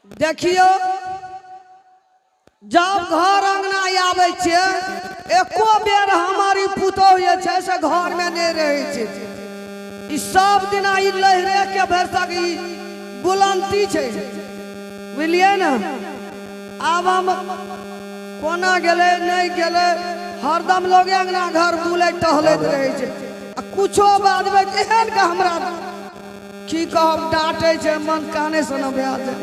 देखियौ, जब घर अंगना आबै छियै, एको बेर हमर ई पुतोहु जे छै से घरमे नहि रहै छै। ई सब दिना ई लहरे के भरिसक ई बुलंती छै, बुझलियै ने? आब हम कोना गेलै नहि गेलै, हरदम लोगे अंगना घर बुलैत टहलैत रहै छै। आ कुछो बाजबै तऽ एहन के हमरा की कहब, डाँटै छै, मन काने से न भए जाइ।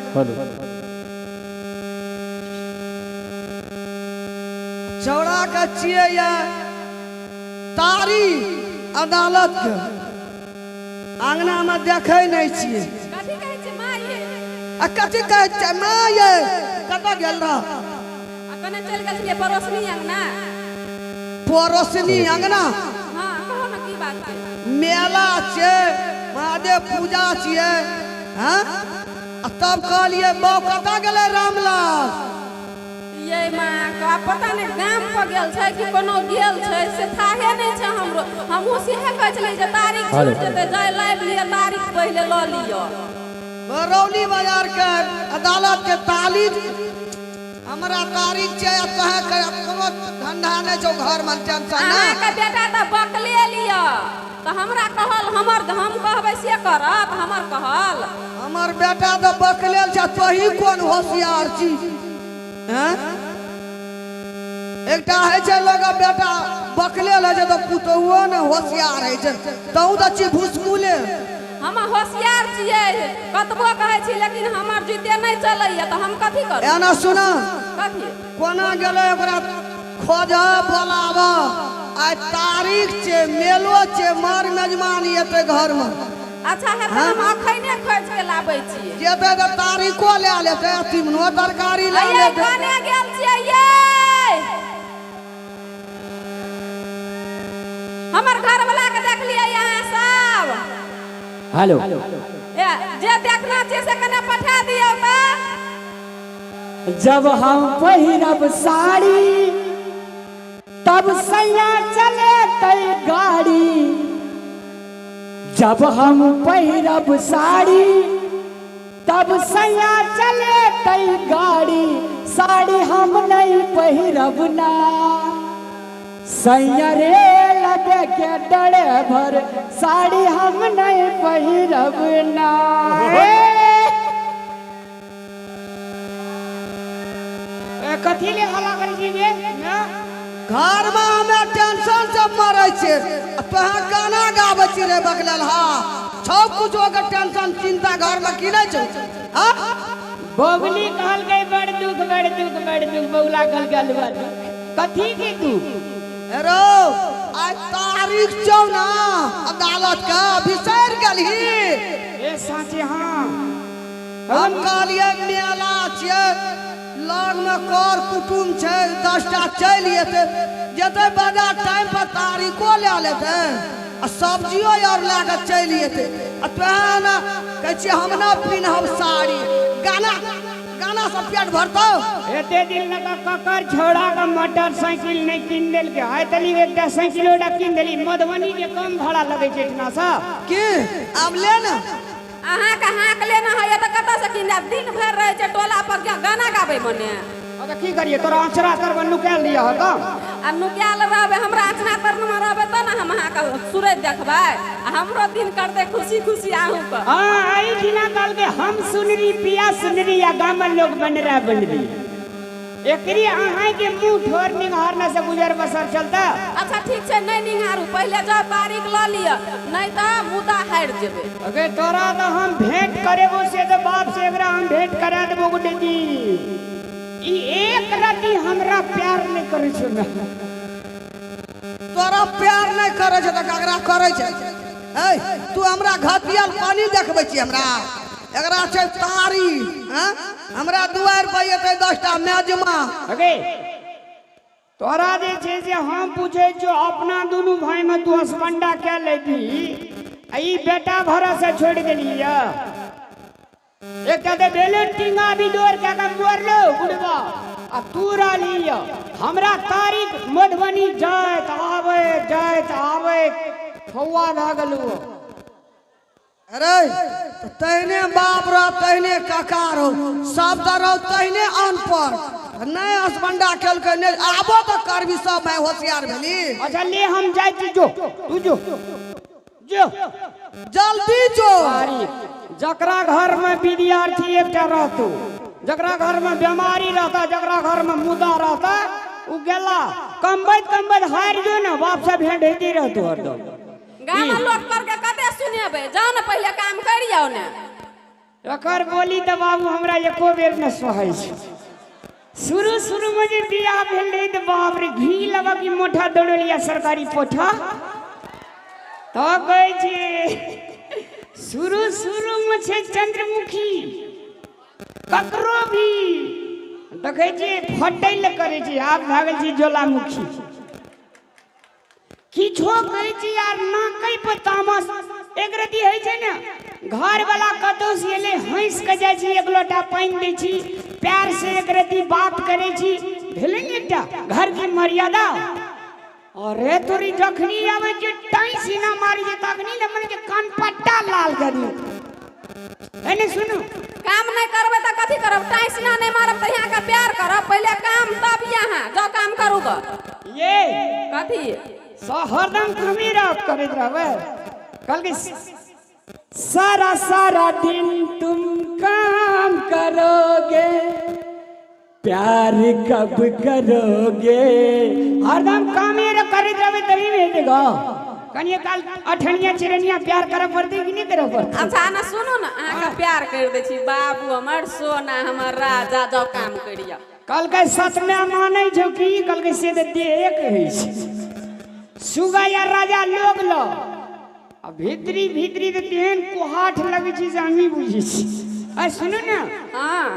चौड़ा के छियै या तारी अदालत के अंगना में देखै नहि छियै। कथी कहै छै माँ ये? आ कथी कहै छै माँ ये? कतऽ गेल रह? आ कने चलि गेल छलियै पड़ोसनी अंगना। पड़ोसनी अंगना? हँ, कहू ने की बात छै? मेला छै, महादेव पूजा छियै। हँ, आ तब कहलियै बाउ कतऽ गेलै रामलाल? ये माँ का पता नहि, गाम पर गेल छै कि कोनो गेल छै से थाहे नहि छै हमरो। हमहूँ सेहे कहै छलियै जे तारीख छूटि जेतै, जाय लाबि लिअ तारीख, पहिले लऽ लिअ। बरौली बाजार के अदालत के ताली हमरा तारीख छै। आ तोहे के कोनो धंधा नहि छौ घर में, टेंशन नहि। अहाँके बेटा तऽ बकले लिअ तऽ हमरा कहल हमर, हम कहबै से करत हमर कहल। हमर बेटा तऽ बकलेल छै, तोही कोन होशियार छी? हैं, एकटा होइ छै लोक बेटा बकलेल होइ छै तऽ पुतोहुओ ने होशियार होइ छै। तहूँ तऽ छी भुसकुले। हम होशियार छियै, कतबो कहै छी, लेकिन हमर जिद्दे नहि चलैया तऽ हम कथी करू? एना सुना। कथी? कोना गेलै ओकरा खोज बोलाब। आइ तारीख छै, मेलो छै, मार मेजबान एतै घरमे। अच्छा हेतै, हम अखने खोजि के लाबै छियै। जेतै तऽ तारीखो लए लेतै, तीमनो तरकारी लए अये लेतै। कने गेल छियै ये? हमर घरवला के देखलियै अहाँ सब? हेलो। ए, जे देखना छै से कने पठा दियौ तऽ। जब हम पहिरब साड़ी तब सैया चले तै गाड़ी, जब हम पहिरब साड़ी तब सैया चले तै गाड़ी, साड़ी हम नहीं पहिरब ना, सैया रे लगे के डरे भर, साड़ी हम नहीं पहिरब ना। ए, कथी ले हल्ला करै छी गे ना? घरमे हमे टेंशन से मरै छियै आ तोहे गाना गाबै छी रे बकलेल। हा छौ कुछो के टेंशन चिंता घरमे की नहि छौ? हाँ, बबली कहलकै बड़ दुख, बड़ दुख, बड़ दुख। बौला कहलकै अलुआ दुख। कथी के दुख? रो, आइ तारीख छौ ना अदालत के, बिसरि गेलही? ए साँचे, हाँ। हम कहलियै मेला छियै, लगमे कर कुटुम छै, 10टा चलि एतै, जेतै बाजार टाइम पर तारीखो लए लेतै आ सब्जियो आर लए कऽ चलि एतै। आ तोहे ने कहै छियै हम ने पिन्हब साड़ी, गाना गाना सब पेट भरतौ? एते दिन लगा ककर छोड़ा के मोटरसाइकिल नहि कीन देलकै, आइ तली एकटा साइकिलो टा कीन देली। मधुबनी के कम भाड़ा लगै छै एहिठिना सँ? की आब ले ने। अहाँके हाँक लेना होइए तऽ कतऽसँ कीन जायब? दिन भरि रहै छै टोला पर गाना गाबै मने। तऽ की करियै, तोरा अँचरा तरमे नुकायल दिअ हतऽ? आ नुकायल रहबै, हमरा अँचरा तरमे रहबै तऽ ने हम अहाँके सूरज देखबै आ हमरो दिन करतै खुशी खुशी अहूँके। हँ, एहिठिना कहलकै हम सुनरी पिया सुनरी आ गामक लोक बनरा बनरी। एकरी अहाँके मुँह ठोर निहारने से गुजर बसर चलता? अच्छा ठीक छै, नहि निहारू, पहिले जाउ तारीख लऽ लिअ, नहि तऽ मुदा हारि जेबै। अगे तोरा तऽ हम भेंट करेबो से तऽ बाप से एकरा हम भेंट करा देबो। गुड्डी जी, ई एक रति हमरा प्यार नहि करै छै ने। तोरा प्यार नहि करै छै तऽ ककरा करै छै? ऐ तू हमरा घटियल पानी देखबै छी? हमरा एकरा छै तारी। हैं, हमरा दुआरि पर एतै 10टा मेजमा। अगे तोरा जे छै से हम पूछै छियौ, अपना दुनू भाई में तू हसबंडा कै लेबही आ ई बेटा भरोसे छोड़ि देली? यऽ एकटा तऽ भेलो टींगा भी डोर कए कऽ मरलो बुढ़बा आ तू रहली। यऽ हमरा तारीख मधुबनी जाइत आबैत जाइत आबैत फौआ भए गेलहुँ। अरे तऽ तहने बाप रह तहने काका रहो सब तऽ रहो तहने अनपढ़ नहि हसबंडा केलकै नहि आबो तऽ करबी सब भाय होशियार भेली। अच्छा ले हम जाइ छी, जो तू जो जो जल्दी जो। जकरा घर में विद्यार्थी एकटा रहतौ, जकरा घर में बीमारी रहता, जकरा घर में मुद्दा रहता, उ गेला कमबैत कमबैत हारि जो ने, बाप से भेंट होइते रहतौ हरदम। गाम में लोक पर के कते सुनेबै, जाउ ने पहिले काम करियौ ने। एकर बोली तऽ बाबू हमरा एको बेर ने सोहाइ छै। शुरू शुरू में जे बियाह भेल रहे तऽ बाप रे घी लबा की मोठा दौड़लिया सरकारी पोठा। तऽ कहै छै शुरू शुरू में छै चंद्रमुखी, ककरो भी देखै छियै फटै लए करै छै, आब भए गेल छै ज्वालामुखी। किछो कहै छी यार नाकै पर तामस एक रति होइ छै ने, घर वाला कतौ से एलै हंसि के जाइ छी, एक लोटा पानि दै छी, प्यार से एक रति बात करै छी, भेलै ने एकटा घर के मर्यादा। अरे तोरी जखनी आबै छै टाइ सीना मारी छै तखनी ने मन के कान पट्टा लाल कर दियौ। एने सुनू, काम नहीं करबै तऽ कथी करब? टाइ सीना नहीं मारब तऽ यहाँ के प्यार करब, पहिले काम तब यहाँ जाओ काम करू ग। ये कथी हरदम कमी रात करैत रहबै। कल के सारा सारा दिन तुम काम करोगे, प्यार कब करोगे? हरदम कामे करैत रहबै तभी में हेतै ग। कनिए काल अठनिया चिरनिया प्यार करऽ पड़तै कि नहि करऽ पड़तै? अच्छा ने सुनू ने, अहाँके प्यार कर दै छी बाबू हमर सोना हमर राजा, जाओ काम करियौ। कहलकै सतमे मानै छौ की? कहलकै से तऽ देहे कहै छै। सुगा या राजा लोग ल आ भीतरी भीतरी तऽ तेहन कुहाठ लगै छै जे हमही बुझै छी। आ सुनू ने, हाँ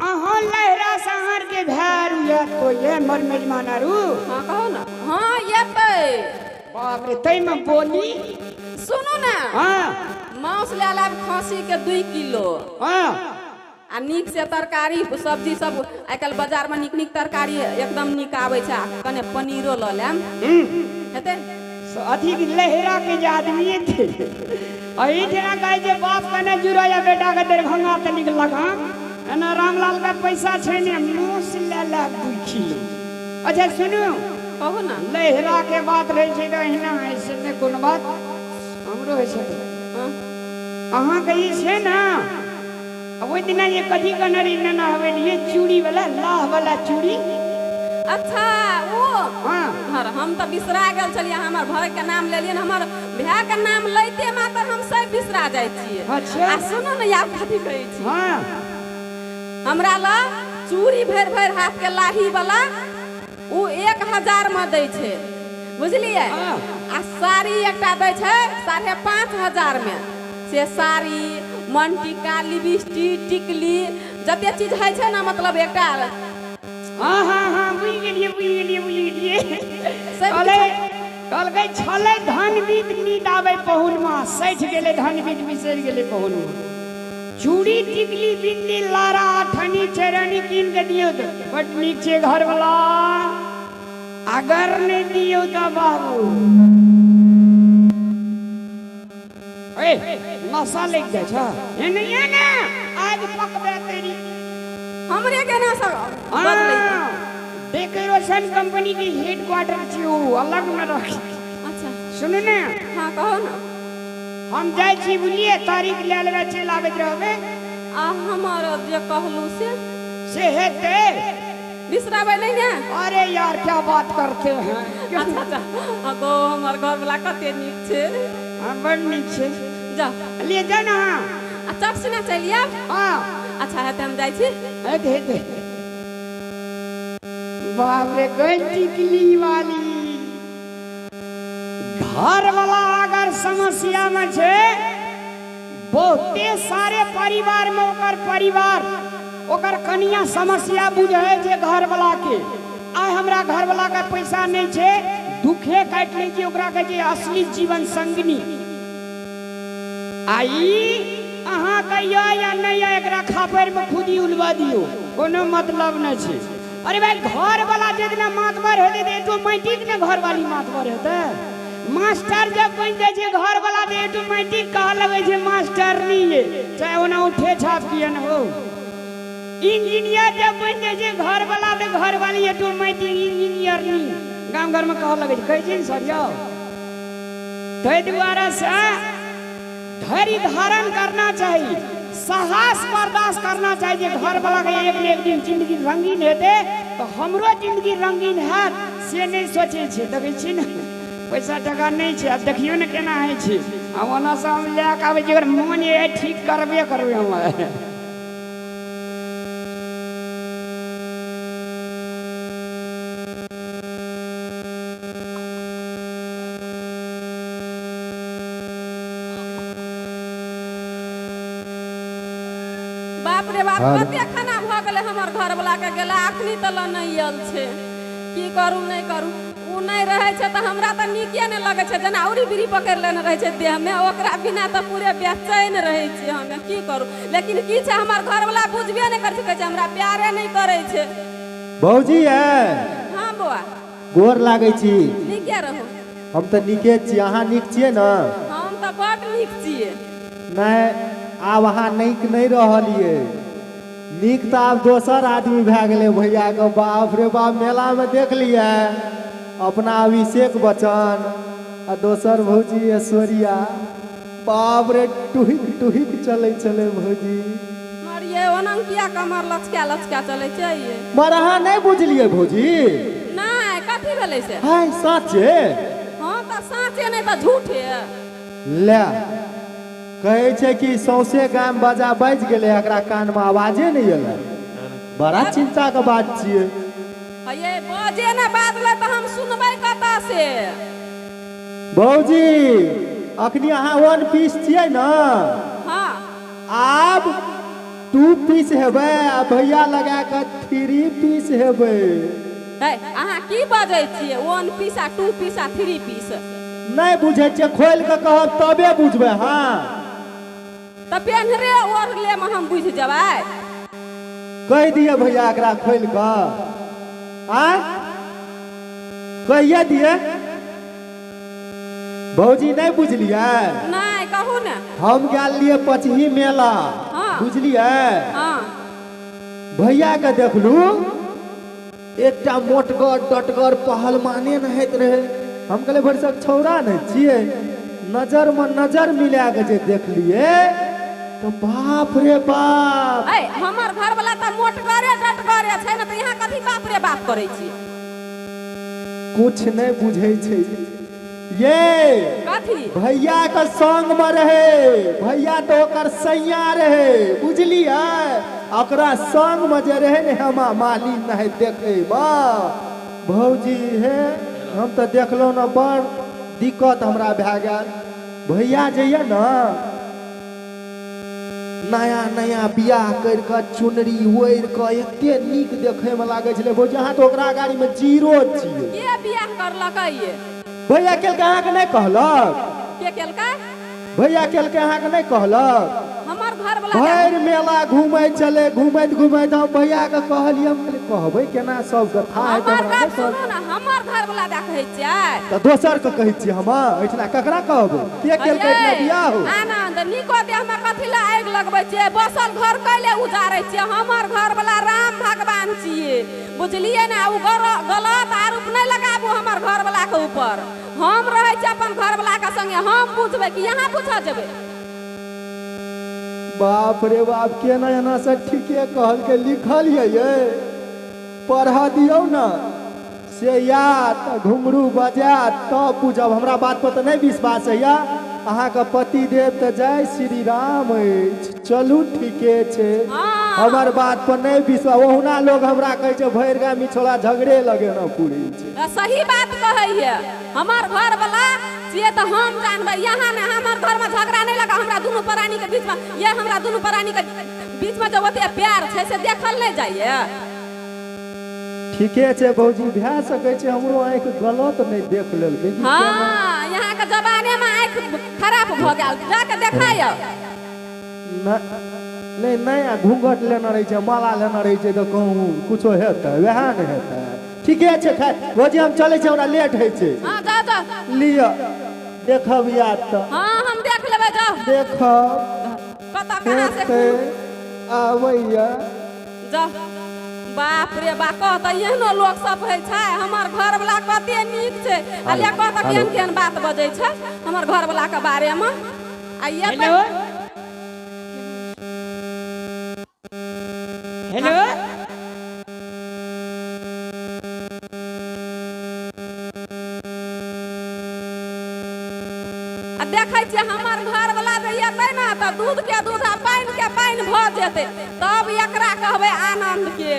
अहाँ लहरा सहार के भाय या कोई है मर मेजमान आरू? हाँ कहू ना। हाँ एतै। बाप रे तैमे बोली। सुनू ने, हाँ मांस ले लाब खसी के 2 किलो। हाँ आ नीक से तरकारी सब्जी सब आइ काल्हि बाजार में नीक नीक तरकारी एकदम नीक आबै छै, आ कने पनीरो लऽ लेम हेतै। अथी लहरा के जे आदमी थे एही जेना कहै छै बाप कने जुड़ा या बेटा के दरभंगा तनिक लगाम, एना रामलाल के पैसा छै ने, मांस ले ला 2 किलो। अच्छा सुनू, कहू ना। लहरा के बात रहै छै तऽ अहिना ऐसे नहि कोनो बात हमरो होइ छै। अहाँके ई छै ने, ओहि दिना जे कथी कहने रही नेना हवेलिए चूड़ी वाला लाह वाला चूड़ी। अच्छा ओ हाँ हम तऽ बिसरा गेल छलियै, हमर भाय के नाम लेलियै, हमर भाय के नाम लैते मात्र हम सब बिसरा जाइ छियै। अच्छा आ सुनू ने याद कथी कहै छी। हाँ हमरा ला चूड़ी भरि भरि हाथ के लाही वाला उ 1000 में दै छै, बुझलियै? आ साड़ी एकटा दै छै 5,500 में। से साड़ी मनटीका लिपस्टिक टिकली जते चीज होइ छै ने, मतलब एकटा। हाँ हाँ हाँ बुझि गेलियै बुझि गेलियै बुझि गेलियै। कहलकै छलै धनबीत नीद आबै पहुनमा, सठि गेलै धनबीत बिसरि गेलै पहुनमा। चूड़ी टिकली बिंदी लारा अठनी चरनी कीन के दियौ तऽ बड नीक छै घरवला, अगर नहि दियौ तऽ बाबू ए नशा लागि जाइ छै। एने एने आगि पकबै तेरी। हमरे केना सब बदलै? डेकोरेशन कंपनी के हेड क्वार्टर छी उ, अलग में रख। अच्छा सुनू ने। हाँ कहू ना। हम जाइ छी बुझलियै, तारीख लए लेबै चलि आबैत रहबै। आ हमर जे कहलू से हेतै, बिसराबै नहि ने। अरे यार क्या बात करते हैं। अच्छा अच्छा अगो हमर घरवला कते नीक छै। हाँ बड़ नीक छै। जा लिए जाउ ने। हाँ आ चट से ना चलि आयब। हाँ अच्छा हेतै, हम जाइ छी। हेतै हेतै। बाप रे गई टिकली वाली। घर वाला अगर समस्या में छै, बहुते सारे परिवार में ओकर परिवार ओकर कनिया समस्या बुझै छै घर वाला के। आइ हमरा घर वाला के पैसा नहीं छै, दुखे काटि लै छै, ओकरा कहै छै असली जीवन संगिनी। आई अहाँ कहियो या नहीं या एकरा खापड़ में खुदी उलवा दियो, कोनो मतलब नहीं छै। अरे भाई घर वाला जितना मातबर हेतै तऽ ऑटोमेटिक ने घर वाली मातबर हेतै। मास्टर जब बनि जाइ छै घरवला तऽ ऑटोमेटिक कहऽ लगै छै मास्टरनी ये, चाहे ओना उठे छाप किए ने हो। इंजीनियर जब बनि जाइ छै घरवला तऽ घरवाली ऑटोमेटिक इंजीनियरनी गाम घरमे कहऽ लगै छै, कहै छै ने सर यौ। ताहि दुआरे से धैर्य धारण करना चाही, साहस बर्दाश्त करना चाही जे घरवला के एक ने एक दिन जिंदगी रंगीन हेतै तऽ हमरो जिंदगी रंगीन हैत, से नहि सोचै छै। देखै छी ने पैसा टाका नहि छै, आब देखियौ ने केना होइ छै। आ ओना से हम लए कऽ आबै छी, अगर मोन ये ठीक करबे करबै हम। बाप रे बाप, कते खाना भऽ गेलै हमर घरवला के गेला अखनी तऽ लऽ नहि आयल छै। की करू नहि करू, ओ नहि रहै छै तऽ हमरा तऽ नीके नहि लगै छै, जेना उड़ी बिड़ी पकड़ि लेने रहै छै देहमे, ओकरा बिना तऽ पूरे बेचैन रहै छियै हमे। की करू, लेकिन की छै हमर घरवला बुझबे नहि करै छै, कहै छै हमरा प्यारे नहि करै छै। भौजी है। हाँ बौआ। गोर लागै छी। नीके रहू। हम तऽ नीके छी, अहाँ नीक छियै ने? हम तऽ बड नीक छियै। नहि, आब अहाँ नीक नहि रहलियै, नीक तऽ आब दोसर आदमी भए गेलै भैयाके। बाप रे बाप, मेलामे देख लियै अपना अभिषेक बच्चन आ दोसर भौजी ऐश्वर्या, बाप रे टुहिक टुहिक चलै छलै भौजी। मरिये ओना किया कमर लचका लचका चलै छै ये? मर अहाँ नहि बुझलियै भौजी? नहि, कथी भेलै से? हाय साँचे। हाँ तऽ साँचे नहि तऽ झूठे। ले कहै छै कि सौंसे गाम बाजा बाजि गेलै, एकरा कानमे आवाजे नहि एलै। बड़ा चिंता के बात छियै। ये बजे ने बाजलै तऽ हम सुनबै कतऽ से? भौजी अखनी अहाँ वन पीस छियै ने? हाँ। आब 2 पीस हेबै आ भैया लगा कऽ 3 पीस हेबै। है अहाँ की बजै छियै? 1 पीस आ 2 पीस आ 3 पीस? नहि बुझै छियै, खोलि कऽ कहब तबे बुझबै। हाँ तऽ पेन्हरे ओढ़ले मे हम बुझि जेबै। कहि दिअ भैया एकरा खोलि कऽ, आँय कहिए दिअ। भौजी नहि बुझलियै? नहि, कहू ने। हम गेल रहियै पचही मेला। हाँ। बुझलियै? हाँ। भैया के देखलू एकटा मोटगर डटगर पहलमाने नहैत रहे। हम कहलियै भरिसक छौड़ा नहि छियै, नजर में नजर मिला के जे देखलियै तऽ बाप रे बाप। ऐ हमर घरवला तऽ मोटगरे डटगरे छै ने, तऽ यहाँ कथी बाप रे बाप करै छियै? कुछ नहि बुझै छै ये। कथी? भैया के संग में रहे, भैया तो ओकर सैया रहे, बुझलियै? ओकरा संग में जे रहे ने हेमा मालिन नहीं देखे भौजी। हे हम तऽ देखलहुँ ने, बड़ दिक्कत हमरा भए गेल। भैया जे यऽ ने नया नया बियाह करि कऽ चुनरी ओढ़ि कऽ एते नीक देखैमे लागै छलै भौजी। अहाँ तऽ ओकरा गाड़ीमे जीरो छियै। के बियाह करलकै ये? भैया केलकै, अहाँके नहि कहलक? के केलकै? भैया केलकै, अहाँके नहि कहलक? हमर घरवला भरि मेला घूमै छलै, घूमैत घूमैत हम भैया के कहलियै, हम कहलियै कहबै केना सबके था हेतै हमर हमरा गप नहि कहल। सुनू ने, हमर घरवला दए कहै छियै? तऽ दोसर के कहै छियै हम, एहिठिना ककरा कहबै? के केलकै एहिठिना बियाह हो? आनंद निको देहमे कथी लए आगि लगबै छियै? बसल घर कैले उजारै छियै? हमर घरवला राम भगवान छियै, बुझलियै ने? ओ गलत आरोप नहि लगाबू हमर घरवला के ऊपर। हम रहै छियै अपन घरवला के संगे, हम बुझबै कि यहाँ पूछऽ जेबै? बाप रे बाप, केना एना से ठीके कहलकै, लिखल ये पढ़ दियौ ने से या तऽ घुंघरू बजायत तब बुझब। हमरा बात पर तऽ नहि विश्वास होइया अहाँके पति देव तऽ जय श्री राम अछि। चलू ठीके छै। हाँ। हमर बात पर नहि विश्वास, ओहुना लोग हमरा कहै छै भरि गाम ई छोड़ा झगड़े लगेना पुरै छै। सही बात कहैया, हमर घरवला छियै तऽ हम जानबै। यहाँ ने हमर घरमे झगड़ा नहि लगा। हमरा दुनू प्राणी के बीचमे ये हमरा दुनू प्राणी के बीचमे जे ओते प्यार छै से देखल नहि जाइए? ठीके छै भौजी, भए सकै छै हमरो आँखि गलत नहि देख लेलकै कि केना। हाँ, यहाँ के जमाने में आँखि खराब भऽ गेल, जाके देखाय। नहि नहि, घूंघट लेने रहै छै, माला लेने रहै छै, तऽ कहूँ कुछो हेतै? वएह ने हेतै। ठीके छै। खैर भौजी, हम चलै छी, हमरा लेट होइ छै। हँ, जाउ जाउ। लिअ, देखब याद तऽ। हँ, हम देख लेबै, जाउ। देखब। कतऽ कहाँ से हेतै आबैया। जाउ। बाप रे बा, कह तऽ एहनो लोक सब होइ छै। हमर घरवला कते नीक छै आ ले कह तऽ केहन केहन बात बजै छै हमर घरवला के बारेमे। आ ये हेलो हेलो, आ देखै छियै हमर घरवला जे एतै ने तऽ दूध के दूध आ पानि के पानि भऽ जेतै। तब एकरा कहबै आनंद के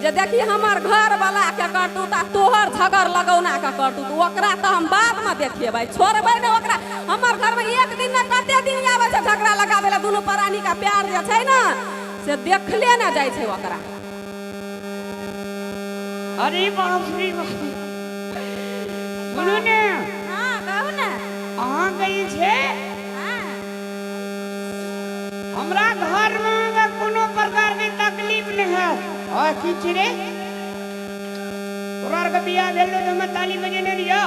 जे देखी हमर घरवला के करतूत आ तोहर झगड़ लगौना के करतूत। ओकरा तऽ हम बादमे देखेबै, छोड़बै ने ओकरा। हमर घरमे एक दिन ने कते दिन आबै छै झगड़ा लगाबै लए। दुनू प्राणी के प्यार जे छै ने से देखले ने जाइ छै ओकरा। अरे बाप रे बाप, सुनू ने। हँ, कहू ने। अहाँके जे छै हमरा घरमे अहाँके कोनो प्रकारके तकलीफ नहि हैत। आ की छै रे, तोरा आरके बियाह भेल रहौ तऽ हमे ताली बजेने रहियौ?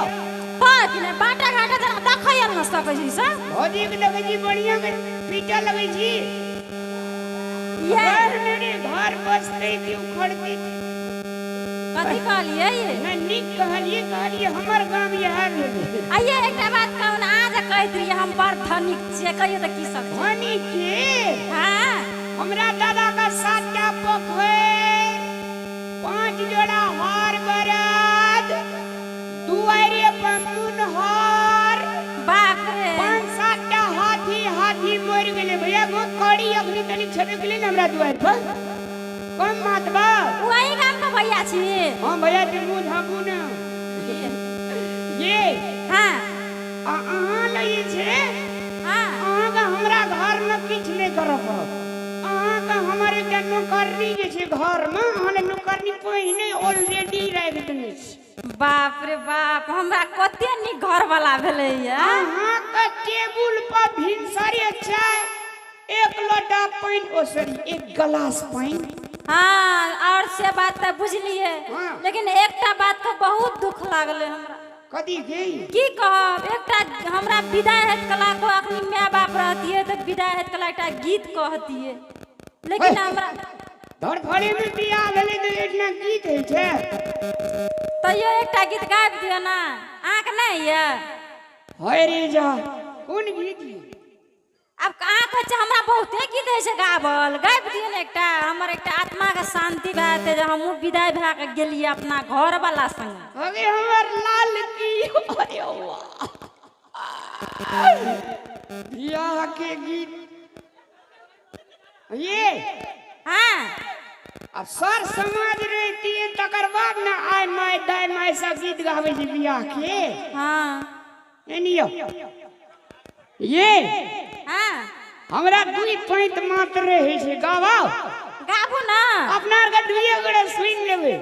हँ कि नहि, बाटा घाटा जेना देखै आर ने सकै छी से। भौजीके देखै छी, बढ़िआँ के पीटऽ लगै छी। ये घर नहि रे, घर बसतै कि उखड़तै? कथी कहलियै ये? नहि, नीक कहलियै, कहलियै हमर गाम इएह भेलै। आइये एकटा बात कहू ने, अहाँ जे कहैत रहियै हम बड़ धनिक छियै, कहियो तऽ की सब छै? धनी के? हँ। हमरा दादा का 7टा पोखरि, 5 जोड़ा हर बरद, दुआरे पर मुनहर। बाप रे। 5-7टा हाथी, हाथी मरि गेलै भैया गो। कड़ी अखनी तनी छेबे केलै ने हमरा दुआरि पर, कम बात बा। वही गाम के भैया छी? हाँ भैया, ते मुँह झाँपू ने ये। हाँ। आ अहाँ लग जे छै हाँ, अहाँके हमरा घरमे किछु नहि करऽ पड़त। अहाँके हमर एकटा नौकरनी जे छै घरमे, अहाँ लए नौकरनी पहिने ऑलरेडी राखि देने छी। बाप रे बाप, हमरा कते नीक घरवाला भेलैया। अहाँके टेबुल पर भिनसरे चाय, 1 लोटा पानि, ओ सॉरी, 1 गिलास पानि। हाँ, और से बात तऽ बुझलियै। हाँ। लेकिन एकटा बात के बहुत दुख लागलै हमरा। कथी के? की कहब, एकटा हमरा विदाई होइत कला को अखनी माय बाप रहतियै तऽ विदाई होइत कला एकटा गीत कहतियै, लेकिन हमरा धड़फड़ी में बियाह भेलै तऽ एकटा गीत होइ छै? तैयो एकटा गीत गाबि दियौ ने, अहाँके नहि यऽ? है रे जा, कोन गीत? आब अहाँ कहै छियै हमरा बहुते गीत होइ छै गाबल, गाबि दियौ ने एकटा, हमर एकटा आत्माके शान्ति भए जेतै जे हमहूँ विदाई भए कऽ गेलियै अपना घरवाला संगे। अरे हमर लाल की, अरे वाह, बियाह के गीत ये। हाँ। अब सर समाज रहती तकर बाद ने आय my दाय my सब गीत गाबै छै बियाह के। हाँ। एनियो ये। हाँ। हमरा 2 पैंत मात्र रहै छै, गाबो। गाबू ना। अपना आरके दुइये गोटे सुनि लेबै।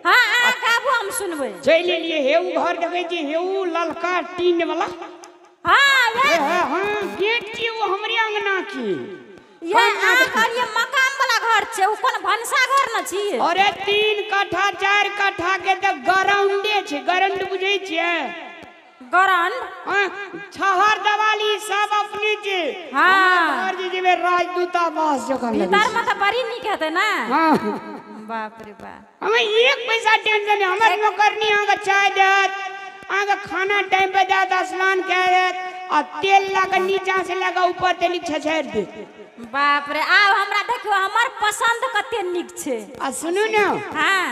हाँ, अहाँ गाबू, हम सुनबै। चलि एलियै, हे उ घर देखै छी, हे उ ललका टीन वाला। हाँ, हे, हाँ, गेट छी उ हमरे अंगना के। ये अहाँ कहलियै मकान वाला घर छै, उ कोन भनसा घर न छी? अरे 3 कट्ठा 4 कट्ठा के तऽ ग्राउंडे छै। ग्राउंड बुझै छियै? ग्राउंड? हाँ, छहर दवाली सब अपने छै। हाँ। घर जे जेबै राजदूतावास जकाँ लगै भीतर छै। में तऽ बड़ी नीक हेतै ने? हाँ। बाप रे बाप। हमें 1 पैसा टेंशन नहीं, हमर नौकरनी अहाँके चाय देत, अहाँके खाना टाइम पर देत, स्नान कए देत आ तेल लए कऽ नीचा से लए कऽ ऊपर तनिक छछारि देत। बाप रे, आब हमरा देखियौ हमर पसंद कते नीक छै। आ सुनू ने। हाँ।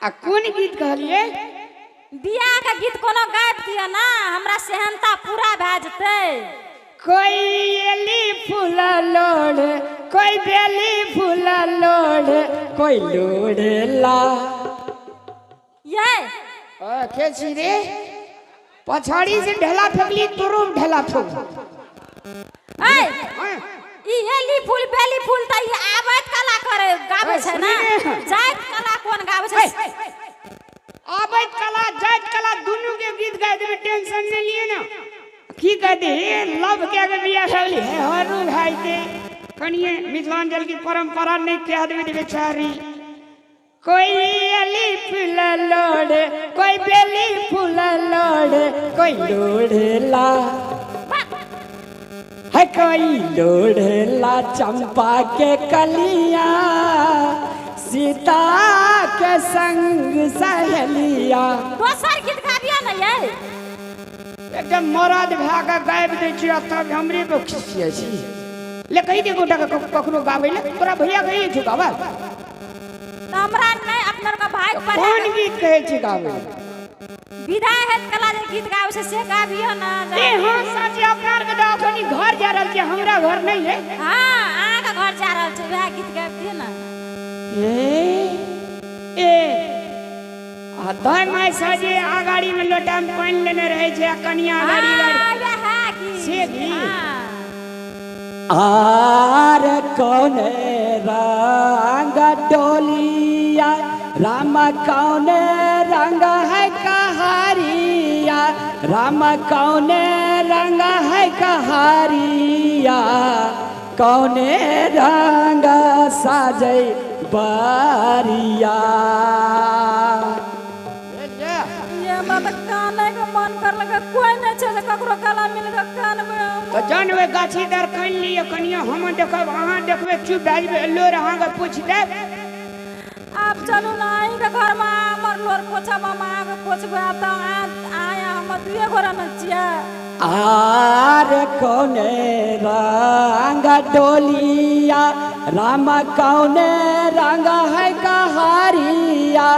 आ कोन गीत कहलियै? बियाह के गीत कोनो गाबि दिअ ना, हमरा सेहनता पूरा भए जेतै। कोई एली फूल लोढ़े, कोई बेली फूल लोढ़े, कोई लोढ़ेला। ये के छी रे? पछाड़ी से ढेला फेकली, तोरो ढेला फेक। ऐ, ई एली फूल बेली फूल त ई आबैत कला करे गाबै छै ना, जाइत कला कोन गाबै छै? आबैत कला जाइत कला दुनू के गीत गाय देबै, टेंशन नहीं लिए ना। की कहते हे लव के के बियाह भेल हे हरू भाई के कनिए मिथिलांचल की परंपरा नहीं कह देबै बेचारी। कोई अली फूल लोड़े, कोई बेली फूल लोड़े, कोई लोढ़ेला है, कोई लोढ़ेला चंपा के कलिया, सीता के संग सहेलिया। दोसर गीत गाबियो ने यै। एकदम मरद भए कऽ गाबि दै छियै, तब हमरे पर खिसियै छी। ले कहि दे गोटा के ककरो गाबै ले, तोरा भैया कहै छौ गाबै? तऽ हमरा नहि, अपना के भाई पर। कोन गीत कहै छी गाबै? विदा हेत कला जे गीत गाबै छै से गाबियो ने। ए हाँ सच, अपना आर के तऽ अखनी घर जा रहल छियै, हमरा घर नहि है। हाँ, अहाँके घर जा रहल छै, वएह गीत गाबि दियौ ने। ए ए आ दाइ माय सजे अगाड़ी में लोटा में पानि लेने रहै छै आ कनिया अगाड़ी गाड़ी। हाँ, वएह गीत। से गीत? हाँ। आर कौने रंग डोलिया राम, कौने रंग है कहारिया राम, कौने रंग है कहारिया, कौने रंग साजै बारिया। ये हमरा तऽ कानै के मन करलक, कोई नहि छै जे ककरो गला मिल के कानबै हम। तऽ जहन ओहि गाछी दर कानि लिअ कनिया, हम देखब, अहाँ देखबै, चुप भए जेबै, लोर अहाँके पूछि देब। आब चलू ने अहीँके घरमे, हमर लोर पोछब, हम अहाँके पोछबै। आब तऽ अहाँ हमर दुए गोरा ने छियै। आर कौने रंग डोलिया राम, कौने रंग है कहारिया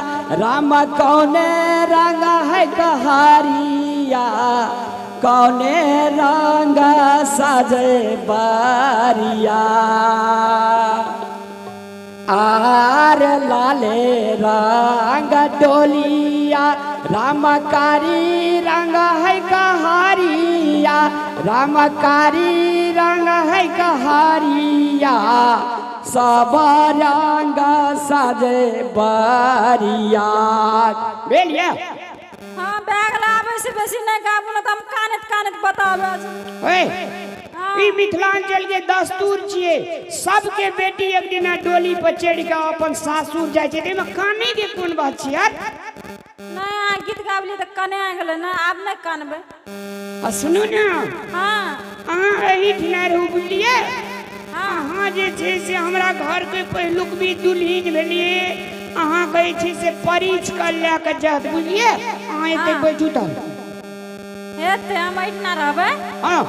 राम, कौने रंग है कहारिया, कौने रंग साजे बारिया। आर लाले रंग डोलिया रामकारी रंग है कहारिया रामकारी रंग है कहारिया, सब रंग साजे बारिया। भेल यऽ? हाँ, बैग लाबै से बेसी नहि गाबू ने तऽ हम कानैत कानैत बताबै। ओए, ई मिथिलांचल के दस्तूर छियै, सबके बेटी एक दिना डोली पर चढ़ि कऽ अपन सासुर जाइ छै, एहिमे कानै के कोन बात छै यार? नहि, अहाँ गीत गाबलियै तऽ कने गेलै ने, आब नहि कानबै। आ सुनू ने। हाँ। अहाँ एहिठिना रहू, बुझलियै? हाँ। अहाँ जे छै से हमरा घरके पहिलुक भी दुल्हिन भेलियै, अहाँ कहै छै से परिछ कऽ लए कऽ जायत, बुझलियै? अहाँ एतै बैठू तऽ। हेतै, हम एहिठिना रहबै। हाँ।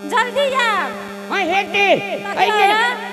जल्दी आयब। हाँ, हेतै। तकलै?